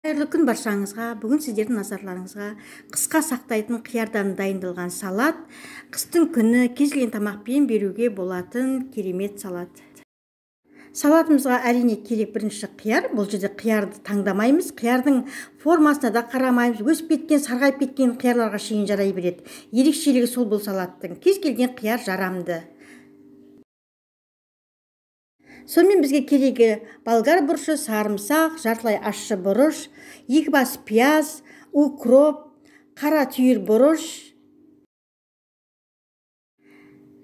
Қайырлы күн баршаңызға. Бүгін сіздердің назарларыңызға қысқа сақтайтын қиярдан дайындалған салат, қыстың күні кез келген тамақпен беруге болатын керемет салат. Салатымызға әрине керек бірінші қияр. Бұл жерде қиярды таңдамаймыз, қиярдың формасына да қарамаймыз. Өсіп кеткен, сарғайып кеткен қиярларға шейін жарай береді. Ерекшелігі сол, бұл салаттың кез келген қияр жарамды. Сонымен бізге керегі болгар бұрышы, сарымсақ, жартылай ащы бұрыш, 2 бас пияз, укроп, қара түйір бұрыш.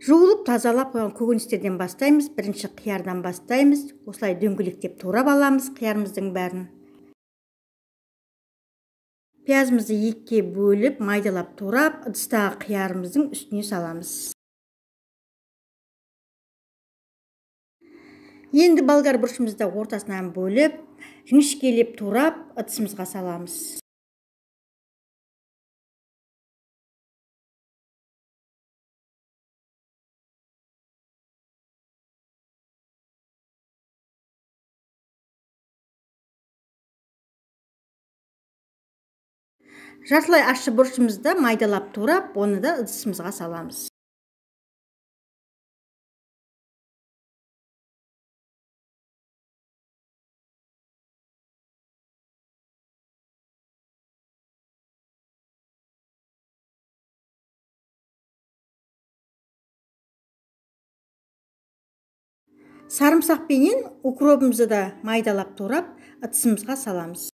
Жуылып тазалап қойған көкөністерден бастаймыз. Бірінші қиярдан бастаймыз. Осылай дөңгелектеп турап аламыз қиярымыздың бәрін. Пиязымызды екіге бөліп, майдалап турап, ыдыстағы қиярымыздың үстіне саламыз. Енді болгар бұрышымызды ортасынан бөліп, жіңішкелеп турап, ыдысымызға саламыз. Жартылай ащы бұрышымызды майдалап турап, оны да ыдысымызға саламыз. Сарымсақ пенен укробымызды да майдалап турап, ыдысымызға саламыз.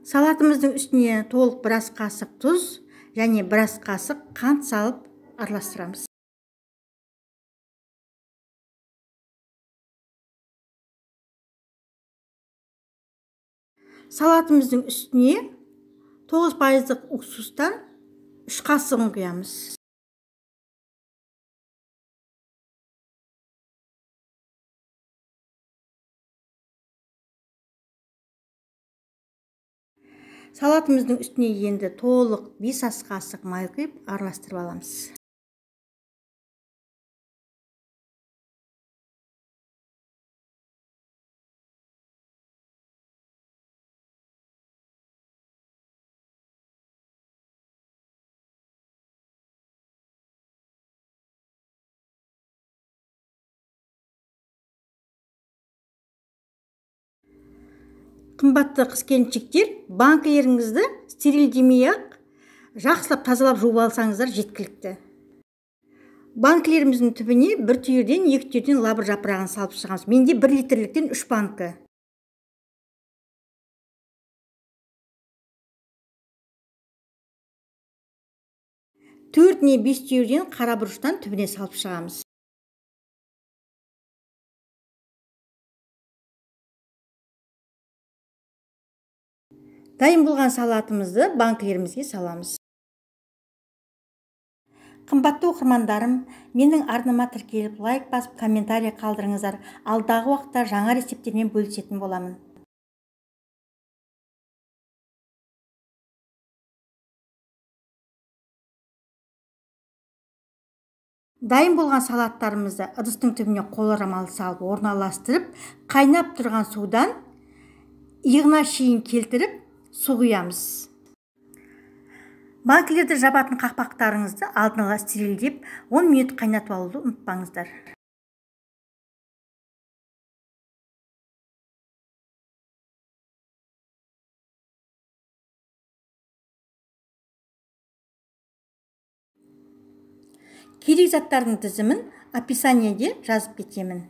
Салатымыздың үстіне толық біраз қасық тұз және біраз қасық қант салып араластырамыз. Салатымыздың үстіне 9% уксустан 3 қасығын құямыз. Салатымыздың үстіне енді толық 5 ас қасық май құйып араластырып аламыз. Қымбатты қыз келіншектер, банкілеріңізді стерилдемей-ақ жақсылап тазалап жуып алсаңыздар жеткілікті. Банкілеріміздің түбіне 1 түйірден 2 түйірден лавр жапырағын салып шығамыз. Менде 1 литрліктен 3 банкі. 4 не 5 түйірден қара бұрыштан түбіне салып шығамыз. Дайын болған салатымызды банкілерімізге саламыз. Қымбатты оқырмандарым, менің арнама тіркеліп, лайк басып, комментарий қалдырыңыздар. Алдағы уақытта жаңа рецепттермен бөлісетін боламын. Дайын болған салаттарымызды ыдыстың түбіне қол орамал салып орналастырып, қайнап тұрған судан иығына шейін келтіріп су құямыз. Банкілерді жабатын қақпақтарыңызды алдын ала стерилдеп, 10 минут қайнатып алуды ұмытпаңыздар. Керек заттардың тізімін описаниеде жазып кетемін.